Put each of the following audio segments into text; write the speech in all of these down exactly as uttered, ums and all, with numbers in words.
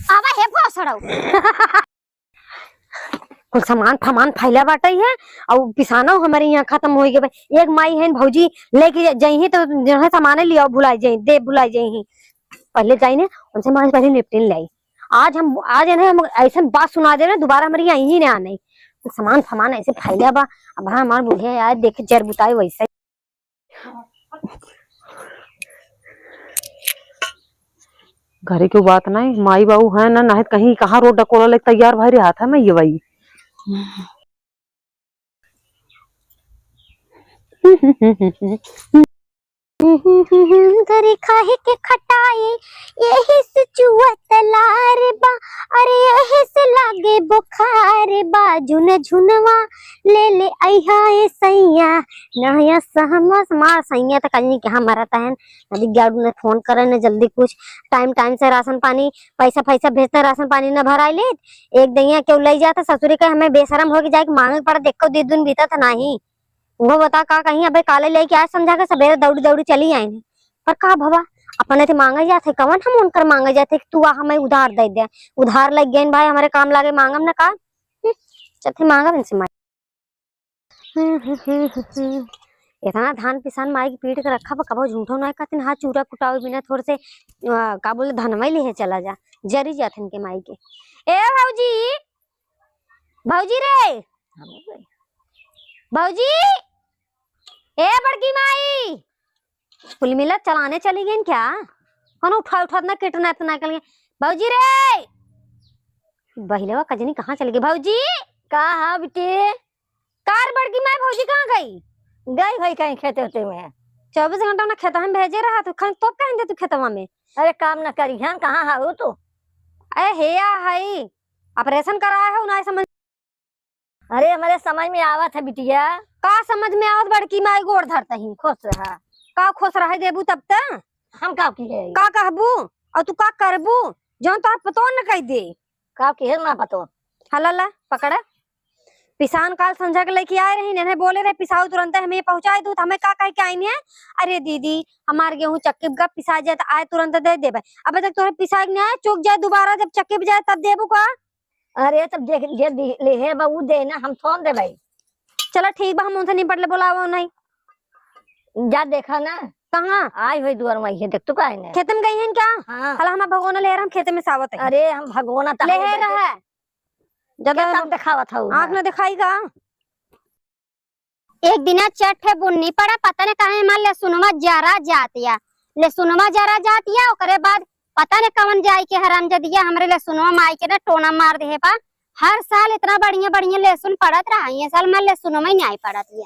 आवा हे भोसड़ऊ। कुल सामान फमान फैला बाटे है, और पिसानो हमरे यहाँ खतम होइ गए बा। एक माई है भौजी लेके जइही तो जो है सामान लिया भुलाई जाई, दे भुलाई जाई। पहले जाई ने उनसे माई पहले निपटिन लाई। आज हम, आज इन्हें हम ऐसन बात सुना दे ना, दोबारा हमरे यहाँ ही ना आने। सामान फमान ऐसे फैला बा। अब हाँ, हमार बुढ़िया यार देखे जर बुताए वैसे। घरे के बात नहीं, माई बाबू है ना, नहीं तो कहीं कहाँ रोड डकोला लेके तैयार भरे हाथ है मैं ये भाई। घरे खाए के खटाई, यही से चुअत लार बा, अरे यही से लागे बुखार बा, झुन झुनवा ले ले अइहा ए सैया, नया सहमस मार सैया त कहीं के हम मरत हन, नदी गाड़ू ने फोन करे ने जल्दी कुछ, टाइम टाइम से राशन पानी, पैसा फैसा भेजते, राशन पानी न भराई लेत, एक दैया केहू लई जात ससुरी के, हमें बेशरम हो के जाए के मांगे के पड़त, एको दो दिन बीतत नाही। वो बता का कहीं, अबे काले लेके आए समझा के, सबेरे दौड़ी दौड़ी चली आए। पर का भवा, अपने से मांगे जात है, कवन हम उनकर मांगे जात है कि तू आ हमें उधार दे दे। उधार लग गए भाई, हमारे काम लागे, मांगम ना का। हम्म, चलते मांगब इनसे माई। इतना धान पिसान माई की पीट के रखा बा, कबो झूठो ना कहते, हाँ चूरा कुटावे बिना थोड़े से, आ, का बोले, धनवा ही लेहे चला जा, जरी जात इनके माई के। ए भौजी, भौजी रे, भौजी, ए बड़की माई, कुल मिला चलाने चली गई क्या? कौन उठा उठा इतना किटना इतना कर गई? भौजी रे, बहिलवा कजनी कहाँ चली गई? भौजी, का हा बिटी? कार बड़की माई, भौजी कहाँ गई? गई भाई कहीं खेते होते में। चौबीस घंटा ना खेता हम भेजे रहा तू, खान तोप कहीं दे तू खेतवा में। अरे काम ना करी है, कहाँ हा हो तू? अरे हे या हई, ऑपरेशन कराया है, उनाई समझ। अरे, हमरे समझ में आवत है बिटिया। का समझ में आवत, बड़की माई गोड़ धरत ही। खुश रहा। का खुश रहे देबू तब त? हम का किहे? का कहबू? और तू का करबू? जौन तोहर पतोह न कह दे। का किहे ना पतोह? हला ला, पकड़ा। पिसान काल संझा के लेके आए रही, इन्हें बोले रहे पिसाऊ तुरंत हमें पहुँचाए दू, तो हमें का कह के आईनी है? अरे दीदी, हमार गेहूँ चक्की ग पिसा जाए तो आए तुरंत दे देबे। अबे तक तोहरे पिसाए के नहीं आए, चूक जाए दोबारा जब चक्की पे जाए तब देबू का? अरे, तब जे, जे दि-, लेहे बा, उ दे ना, हम थोन देबै। चला, ठीक बा, हम उनसे निपट ले, बोलावा उन्हें। जा देखा ना। कहाँ? आई होई दुआर में, ये देख, तू काहे ना? खेते में गई हैं क्या? हाँ। हला, हमार भगोना ले रहा, हम खेते में सावत है। अरे, हम भगोना तो लेहे रहा। ज्यादा क्या सब दिखावत हऊ? आँख ना दिखाई का? एक दिना चट्ठे बुन्नी पड़ा, पता न काहे हमार लहसुनवा जरा जातिया, लहसुनवा जरा जातिया। ओकरे बाद पता न कवन जाई के हरामजादिया हमरे लहसुनवा माई के ना टोना मार देहे बा। हर साल इतना बढ़िया बढ़िया लहसुन पड़त रहा, ये साल हमार लहसुनवा ही नहीं पड़त ये।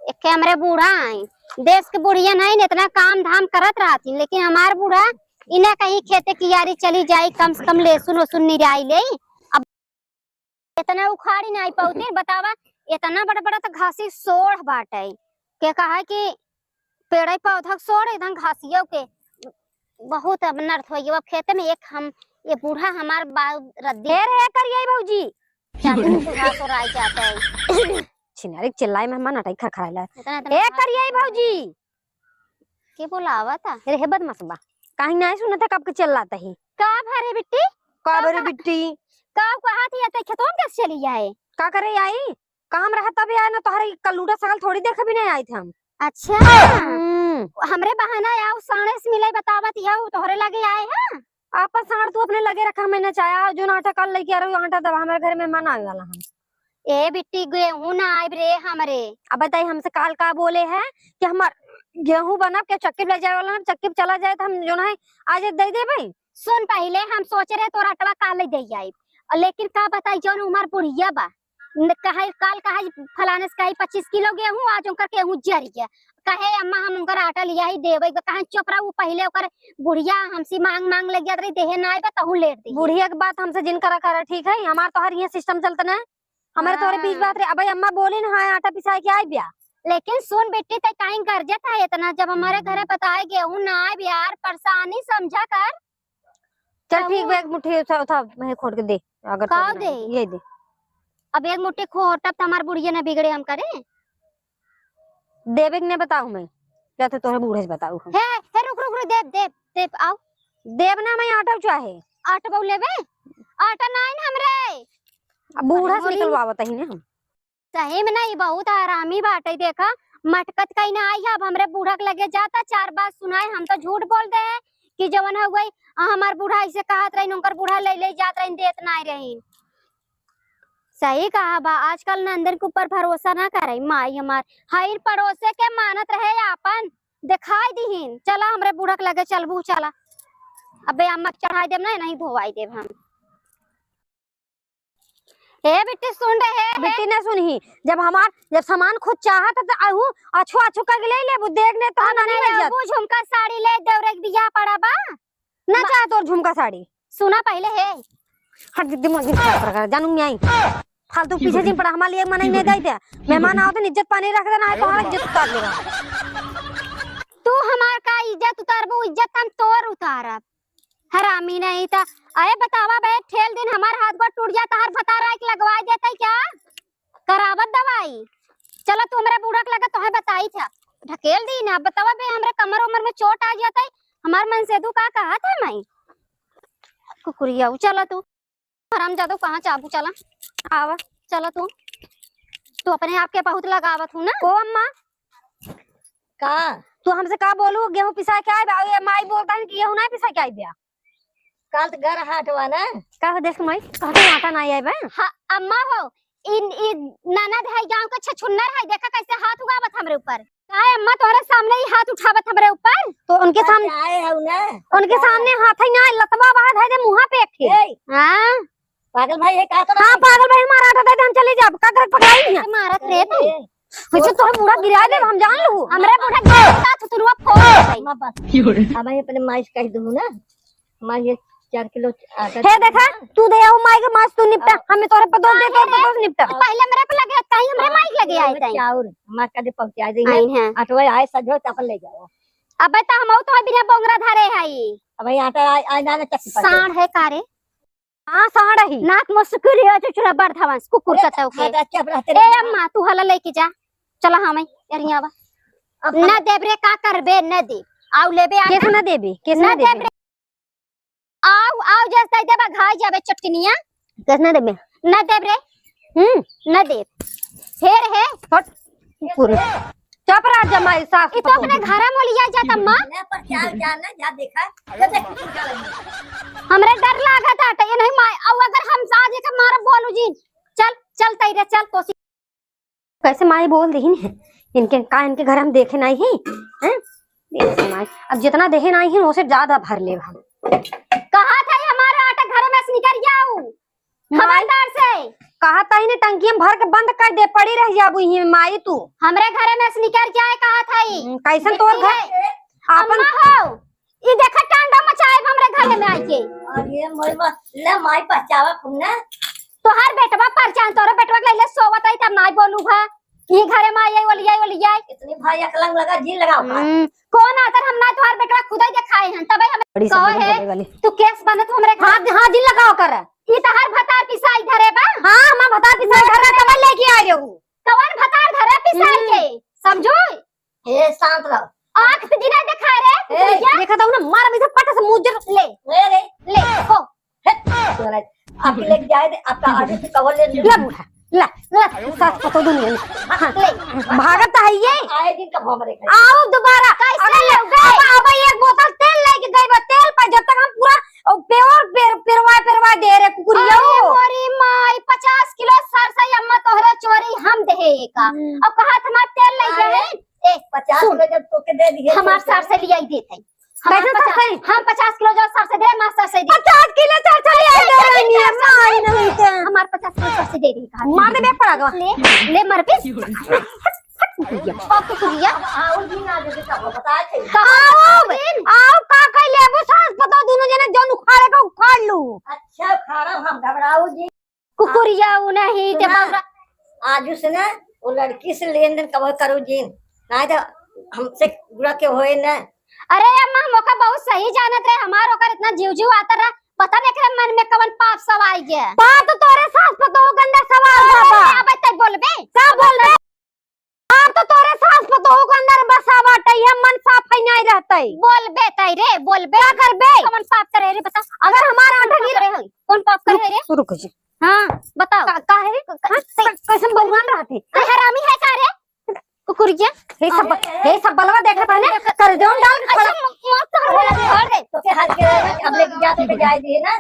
एक हमरे बूढ़ा आई, देश के बुढ़िया नहीं इतना काम धाम करत रहती, लेकिन हमार बूढ़ा इन्हें कहीं खेते कियारी चली जाई, कम से कम लहसुन वसुन निराई ले। अब इतना उखाड़ी नाई पाउतीन, बतावा, इतना बड़ा बड़ा तो घासी सोढ़ बाटे। के कहा है कि पेड़े पौधा के सोढ़, एकदम घासियों के बहुत अब नर्थ हो गया। अब खेते में एक हम, ये बूढ़ा हमार बा रद्दी। हे रे, करिए भौजी। चांदी के घास और आई जाता है। छिनारी चिल्लाई में मन अटाई खरखराइला। इतना, इतना ए घास करिए भौजी। के बोलावा था? अरे हे बदमाश बा, काहे नाहीं सुनत है, कब के चिल्लात ही? का भरे बिट्टी? का का भरे कहा-, बिट्टी? का कहा थी, ते खेतों में कैसे चली आए? का करे आई? काम रहा तब आए ना, तोहरे कल्लूटा सकल थोड़ी देखे भी नहीं आई थे हम। अच्छा। हम्म। हमरे बहाना आओ, साढ़े से मिले बतावत यहू तोहरे लगे आए हैं। आपन साँड़ तू अपने लगे रखा, हमें न चाहे। आज जो आटा काल लेके आ रही, आटा दबा, हमारे घर में मेहमान आवे वाला है। ए बिट्टी, गेहूं ना आइब रे हमरे। अब बताई, हमसे काल का बोले है कि हमार गेहूं बनब के चक्की पे ले जाए वाला है, चक्की पे चला जाए तो हम जो है आज दे देबे। सुन, पहिले हम सोचे रहे तोरा अटवा काल ले दे आइब, और लेकिन का बताई, जौन हमार बुढ़िया बा, न कहे, काल कहे फलाने से कहे पच्चीस किलो गेहूं, आज उनकर गेहूं जर गया। कहे अम्मा हम उनकर आटा लिया ही देवे, कहे चुप रह, उ पहिले ओकर बुढ़िया हमसे मांग मांग ले जात रही, देहे ना आइबा तहु लेट दी। बुढ़िया के बात हमसे जिन करा करा, ठीक है? हमार तोहर ये सिस्टम चलत ना, हमारे तोहरे बीच हाँ। बात रहे। अबे अम्मा बोली ना, हाँ आटा पिसाए के आई बिया। लेकिन सुन बेटी, ते काहे गरजत है इतना, जब हमारे घरे बताए गेहूं ना आए बिया, यार परेशानी समझा कर। चल ठीक बा, एक मुट्ठी उठा, उठा, मैं खोट के दे, अगर का तो दे? ये दे। अब एक मुट्ठी खोटब त हमार बुढ़िया न बिगड़े हम करे। देबे के नहीं बताऊ मैं, या तो तोहरे बूढ़े से बताऊ हम। हे, हे, रुक, रुक, रुक, देब, देब, देब, आओ। देब ना, मैं आटा चाहे। आटा बहू लेबे? आटा नाई न हमरे। अब बूढ़ा से निकलवावत ही ना हम। सही में ना, ई बहुत हरामी बाटे। देखा, मटकत कहीं ना आई है, अब हमरे बूढ़ा के लगे जाता, चार बात सुनाए। हम तो झूठ बोल दे हैं कि जवन हो गई, हमार बूढ़ा ऐसे कहत रही, उनकर बूढ़ा ले ले जात रही, देत नाई रही। सही कहा बा, आजकल नंदन के ऊपर भरोसा ना करे। माई हमार, हईन पड़ोसे के मानत रहे आपन, दिखाई दिहिन। चला हमरे बूढ़ा के लगे चलबू, चला। अबे अम्मा के चढ़ाई देब ना, नहीं धोवाई देब हम। ए बिट्टी सुन रहे, ए बिट्टी ना सुनही, जब हमार, जब सामान खुद चाहत है तो आहू अच्छो अच्छो करके ले लेबू, देख ने तो अब नानी नहीं बन जात। लेबू, झुमका साड़ी ले, देवरे के बियाह पड़ा बा। ना चाहे तोर झुमका साड़ी। सुना पहिले हे। हट दीदी, मोर दिन खराब कर, जानू में आई। फालतू पीछे जिन पड़ा, हमारे लिए मना ही नहीं दे दे। मेहमान आओ तो इज्जत पानी रख देना है, तुम्हारा इज्जत उतार देगा। तू हमार का इज्जत उतारबू? इज्जत हम तोर उतारब। हरामी नहीं था। अरे बतावा बे, ठेल दिन हमार हाथ गोड़ टूट जाता, हर भतार आके लगवाई देते क्या? करावत दवाई। चला तू हमरे बूढ़ा के लगे, तोहे बताई था। ढकेल दी ना, बतावा बे, हमरे कमर उमर में चोट आ जाता है, हमार मन से तू का कहा था मैं? कुकुरिया, उ चला तू। हरामजादो, कहाँ चाबू, चला। आवा, चला तू। तू अपने आप के बहुत लगावत हूँ ना। ओ अम्मा। का? तू हमसे का बोलू, गेहूं पिसा के आइबा, ये माई बोलता है कि गेहूं नहीं पिसा के आइबा। काल तो घर हाट हुआ ना। का हो देख माई, कहा तो आटा नहीं आइबा। हाँ, अम्मा हो, इन, इन ननद है, गांव के छछुन्नर है, देखा कैसे हाथ उगावत हमरे ऊपर। काहे अम्मा तोहरे सामने ही हाथ उठावत हमरे ऊपर? तो उनके सामने आए हऊ ना। उनके सामने हाथ ही ना, लतवा बहा धइ दे मुहा पे एक ठे। ए, हाँ? पागल भाई है का तो? हाँ, पागल भाई हमारा आटा दे दे, हम चले जाब। का करत पकड़ाई है? मारत रे तू। ए, वैसे तोहरे बूढ़ा गिरा दे, हम जान लू। हमरे बूढ़ा गिरा दे, साथ तुरुआ फोड़ दे। अम्मा बस। अब मैं अपने माई से कह दूँ ना। माई ये चार किलो आटा हे देखा, तू दे आओ माई के मास तू निपटा, अब हमें तोरे पतोह दे, तोरे पतोह से निपटा। पहिले हमरे पे लगे, ताई हमरे माई के लगे आए, ताई। चाउर, हमार का दे पहुँचा दे। आइन है। आटवा आए सजो, चापल ले जाओ। अबे त हमहू तो बिना बोंगरा धरे हई। अब ये आटा आए, आए ना, ना चक्की पर। साँड़ है का रे? हाँ, साँड़ ही। नाक मुस्कुरी हो, चुचुरा बड़ धवंस, कुकुर ए, कतौ के। हाँ, चुप रहते ए रे। अम्मा, तू हला लेके जा। चला हाँ, मैं एरिया बा। अब ना देब रे, का करबे, न दे। आउ लेबे आटा। केस ना देबे, केस ना ना देबे देबे। रे। आउ, आउ, जस दे देबा, घाई जाबे चटकनिया। केस ना देबे। ना देब रे। हम्म। ना देब। फेर है। हट। पूरे। चुप रह जमाई सास ई तो पतोह। अपने घरा में लिया जाता माँ। ना पर क्या जाना, जा देखा। जा देख। हमरे डर लागत आटे, ये नहीं माय, अब अगर हम आज एकर मारब बोलू जी, चल, चल तैरे, चल कोसी। कैसे माई बोल दीहिन है, इनके का, इनके घर हम देखे नहीं ही, हैं? देखे माई, अब जितना देखे नहीं ही, ओसे ज्यादा भर लेब हम। कहा था ये हमारा आटा घर में से निकल जाऊ। माई, खबरदार से। कहा ताई ने टंकी में भर के बंद कर दे, पड़ी रह जाबू इही में माई तू। हमरे घरे में से निकल जाए कहा था ई। हम्म, कैसन तोर घर? आपन अम्मा हो, ई देखा कांड मचाए हमरे घरे में आइके। अरे मोर बा, ले माई पहचावा खूब ना। तोहार बेटवा पहचान, तोरे बेटवा के लइले सोवत है तब नाई बोलू है। ई घरे में आई, ओलियाई, ओलियाई। इतनी भाई अकलंग लगा, जी लगाओ का। हम्म, कौन आतर हम ना तोहार बेटवा खुदा ही देखाए हैं, तबे हमें बड़ी कहो सब है, बोले वाली। तू केस बनत हमरे घर। हाँ, हाँ, जी लगाओ कर। ई तहार भतार पिसाई धरे बा? हाँ, हमार भतार पिसाई धरे, तब लेके आ रहे हो। कवन भतार धरे पिसाई हम्म। के? समझो? ए, शांत रहो। आँख से जिना देखा रे, ए, कुकुरिया। देखा था ना, मार अभी से पट से मुजर। ले, ए रे। ले, हो। हे, तोरा, आप लेके जाए दे, आपका आगे से कवर ले ले। ले बूढ़ा, ले, ले, सास पतोह दुनिया में। हाँ, ले। भागत है ये। आए दिन कब हमरे घर? आओ दोबारा। कैसे अगर ले, लोगे? अब, अब एक बोतल तेल लेके गई बा, तेल पर जब तक हम पूरा ओ, पेवर, पेर-, पेरवा, पेरवा दे रे कुकुरिया। अरे मोरी माई, पचास किलो सरसई अम्मा तोहरे चोरी हम देहे का। हम्म। अब कहा था हमार तेल ले अरे, गए। ए, पचास सुन, किलो जब तोके दे दिए, हमार तो सरसई लियाई देते। हमार कैसे पचास, सरसई? हम पचास किलो जो सरसई दे, हमार सरसई दे। पचास किलो सरसई लियाई दे रही है, माई नहीं तो। हमार पचास किलो सरसई दे दी कहा। मार दे बे पड़ा गवा। ले, ले मर बे। हट, हट कुकुरिया। अब कुकुरिया। अब आओ दिन आ जैसे कब बताए थे। कहाँ आओ, आओ दिन? आओ का कह लेबू सास पतोह दोनों जने जौन उखाड़े का उखाड़ लू। अच्छा, उखाड़ब हम, घबराओ जी। कुकुरिया उ नहीं, ते सुना, बाबरा। आजू से ना, वो लड़की से लेन देन कब करो जिन, नहीं तो हमसे बुरा के होए ना। अरे अम्मा, हम ओका बहुत सही जानत रहे, हमार ओकर इतना जीव जीव आता रहा, पता नहीं एकरे मन में कवन पाप सब आई गया। पाप तो तोरे सास पतोह गंदा सवाल अरे, बाबा। अबे ते बोलबे? का बोलबे? अब तो तोरे सास पतोह के अंदर बसा बाटे, ये मन साफ है नहीं रहते। बोलबे तई रे, बोलबे। का करबे? कौन पाप करे रे, बता। अगर हमारा आटा कौन गिर करे है? कौन पाप करे है रे? रुक, रुक जा। हाँ, बताओ। का, का है रे? हाँ? क-, कैसन बउरान रहते? अरे हरामी है का रे? कुकुरिया। हे सब, हे सब बलवा देखा था ने? कर दो डाल के अच्छा, खड़ा। म-, मौत तो हो गया, छोड़ दे। तो के हाथ के अब लेके जा, तो जाए दिए ना।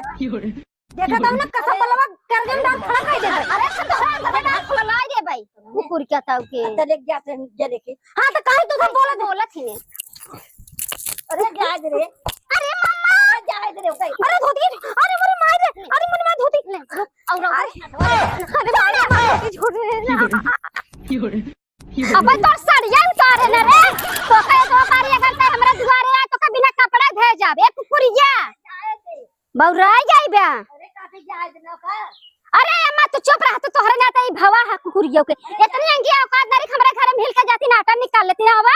देखा था ना, कसम बलवा कर दे डाल खड़ा कर दे। अरे तो तोरा अंदर डाल खुला दे भाई। कुकुर क्या था के? तो लेके जा, से जा लेके। हाँ, तो काहे तू सब बोलत, बोलत ही नहीं। अरे जा दे रे। अरे मम्मा। अरे जा दे रे भाई। अरे धोती, अरे मोरे माई रे, अरे मोरे माई धोती। ले, और अरे, अरे माई रे, माई रे, झूठ रे। अबे तोर साड़िया उतारे न रे। तो कहे तो बारी अगर ते हमरा दुआरे आए तो के बिना कपड़ा धे जाबे, ए कुकुरिया। बौराई जाइबे। अरे अम्मा तू चुप रह, तू तोहरे नाते ही भवा है कुकुरिया के। इतनी अंगी औकात ना रे, हमरा घर में हिल के जाती ना, आटा निकाल लेती ना हवा।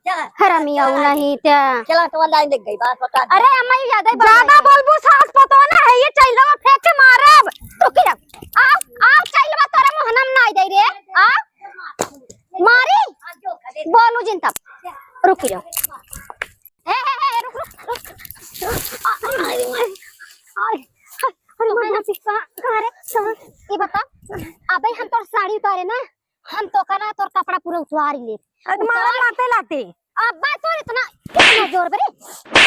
चला। हरामी आऊ नहीं ते। चला तो लाइन लग गई, बात बता दे। अरे अम्मा ये ज्यादा ही ज्यादा बोलबू सास पतोह ना है, ये चैलवा फेंक के मारब। रुकी रह। आओ, आओ चैलवा तोरा मोहना में नाई दे रे। आओ। मारी। बोलू जिन तब। रुकी रह। ए, ए, ए, रुक, रुक, रुक। अरे, अरे, अरे, अरे, अरे, कहाँ, कहाँ रे? कहाँ? ये बता, अबे हम तोर साड़ी उतारे ना, हम तो कना तोर कपड़ा पूरा उतार ही ले। अरे, मारा उतार। लाते, लाते। अब्बा तोर इतना, इतना जोर बे रे,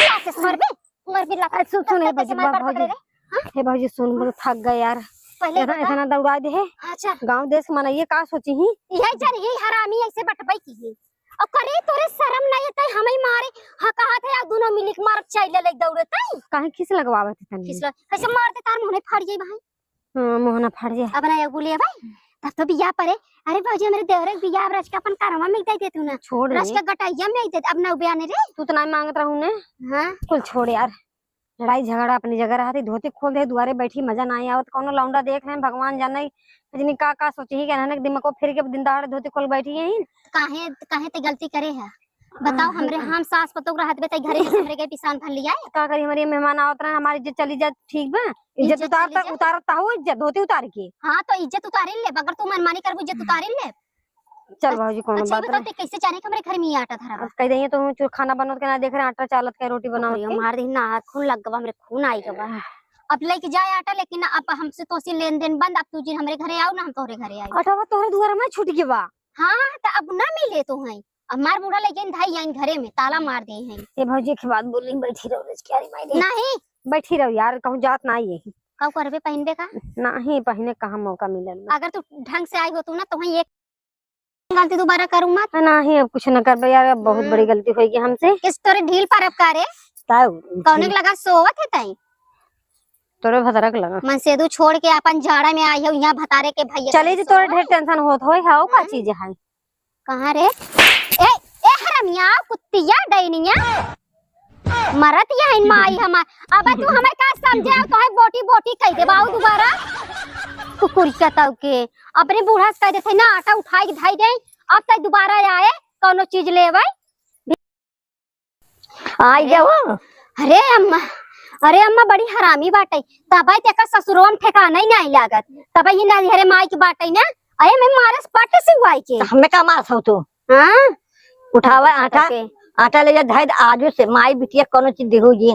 लाते से मार बे, मार बे लाते। अरे, सुन, सुन, हे लाते भौजी, से मार बा-, पड़ भौजी। पड़े रे। हाँ? हे भौजी, सुन, बहुत थक गए यार। पहले इतना, बता। इतना दौड़ा दे है। अच्छा। गाँव देश मनइये का सोची ही? यही जन, यही हरामी ऐसे बटबई की ही। अब करे तोरे शरम नहीं है, तै हमें मारे, हाँ, कहा थे, आप दोनों मिलिक मार चाइले ले दौड़े तै। काहे खीस लगवावत है तनी? खीस लग-, कैसे मार दे, तार मुँह फाड़ जाई भाई। हाँ, मुँह ना फाड़ जाए। अब ना एक बोलिए भाई, तब तो बियाह परे। अरे भौजी, हमरे देवरे के बियाह अब रच के अपन करवा में दे दे तू ना। छोड़ रच रे। के गटैया में दे, अब ना बियाह ने रे। तू तो ना मांगत रहू ने। हाँ। कुल छोड़ यार। लड़ाई झगड़ा अपनी जगह रहत ही, धोती खोल दे, दुआरे बैठी, मजा नाहीं आवत, कौनो लौंडा देख लें, भगवान जाने, जनी का का सोची ही, कि अचानक दिमाग को फिर के दिन दहाड़े धोती खोल बैठी ही। काहे, काहे ते गलती करे है? बताओ, हमरे हम सास पतोह रहत बे, ते घरे से हमरे के पिसान भर लिया है। का करी, हमरे मेहमान आवत रहे, हमारी इज्जत चली जाए, ठीक बा? इज्जत इज्जत उतार चली तक, जाए। उतारत हो इज्जत, धोती उतार के। हाँ, तो इज्जत उतारी ले, अगर तू मनमानी करबू, इज्जत उतारी ले। चल भौजी, कौनो अच्छा, ये बात बताओ, ना। ते कैसे जाने कि हमरे घर में ये आटा धरा बा? अब कह दइए तो हम चूर खाना बनत के ना देख रहे, आटा चालत के रोटी बनावत अरे, के। मार दे ना, खून लग गवा, हमरे खून आई गवा। अब लेके जाए आटा, लेकिन अब हमसे तोसी लेन देन बंद, अब तू जिन हमरे घरे आओ ना, हम तोहरे घरे आई। आटा बा तोहरे दुआर में छूट गवा। हाँ, तो अब ना मिले तो हैं, अब मार मुड़ा लेके धाई आइन घरे में, ताला मार दे हैं। ए भौजी, एक बात बोली, बैठी रहो, रोज क्या रे माई रे? नहीं। बैठी रहो यार, कहूँ जात ना आई। का करबे, पहिनबे का? नहीं, पहिने कहाँ मौका मिलल बा। अगर तू ढंग से आई हो तू ना, तो वहीं एक गलती दोबारा करूँ मत। नहीं, अब कुछ न करबे यार, अब बहुत हम्म। बड़ी गलती होई गई हमसे। किस तोरे ढील पर अब का रे? ताऊ, कौने के लगा सोवत है ताई? तोरे भतरा के लगा। मनसेदू छोड़ के अपन जाड़ा में आई हो, यहाँ भतारे के भैया चली के जी, तोरे सोवत ढेर है। Tension होत होई, हाँ, का हम्म। चीज है? कहाँ रे? ए, ए हरमिया, कुत्तिया, डैनिया। मरत या इन माई हमार। अब तू हमें का समझे, तोहे बोटी बोटी कह दे बाऊ दोबारा। कुकुर के तऊ के। अपने बूढ़ा से कह देते ना, आटा उठाई के धई दे, अब तक दोबारा आए, कौनो चीज लेवे। आई जाओ। अरे अम्मा, अरे अम्मा बड़ी हरामी बाटे। तबे तेकर ससुरवा में ठिकाना ही नहीं लागत। तबे ये नैहरे माई के बाटे ना। अरे मैं मारस पट से हुआई के। तो हमें का मारस हो तू? हाँ? उठावे आटा, करके। आटा ले जा, धइ दे, आजू से माई बिटिया कौनो चीज दिहू जी।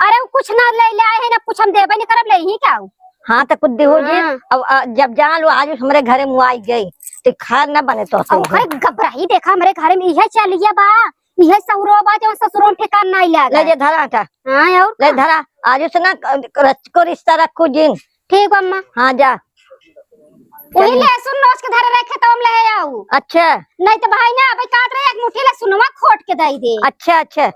अरे वो कुछ ना ले, ले आए हैं ना कुछ हम देबे नहीं करब, ले ही का? हाँ, तो कुछ दिहू जी। हाँ। अब, अ, जब जान लो आजू से हमरे घरे मुआई गई, तो खाए ना बने तो से अरे घबराई, देखा हमरे घरे में इहे चलिए बा, इहे सहुरो बा, जो ससुरो में ठिकान नहीं ले लागल। जा धरा आटा। हाँ, और ले का? धरा, आजू से ना, अ, रच को रिश्ता रखू जिन। ठीक बा अम्मा। हाँ, जा। वही चलिए। लहसुन नोच के धरे रखे तो हम ले आऊ। अच्छा। नहीं तो भाई ना, अबे काट रहे, एक मुट्ठी लहसुनवा खोट के दे दे। अच्छा, अच्छा।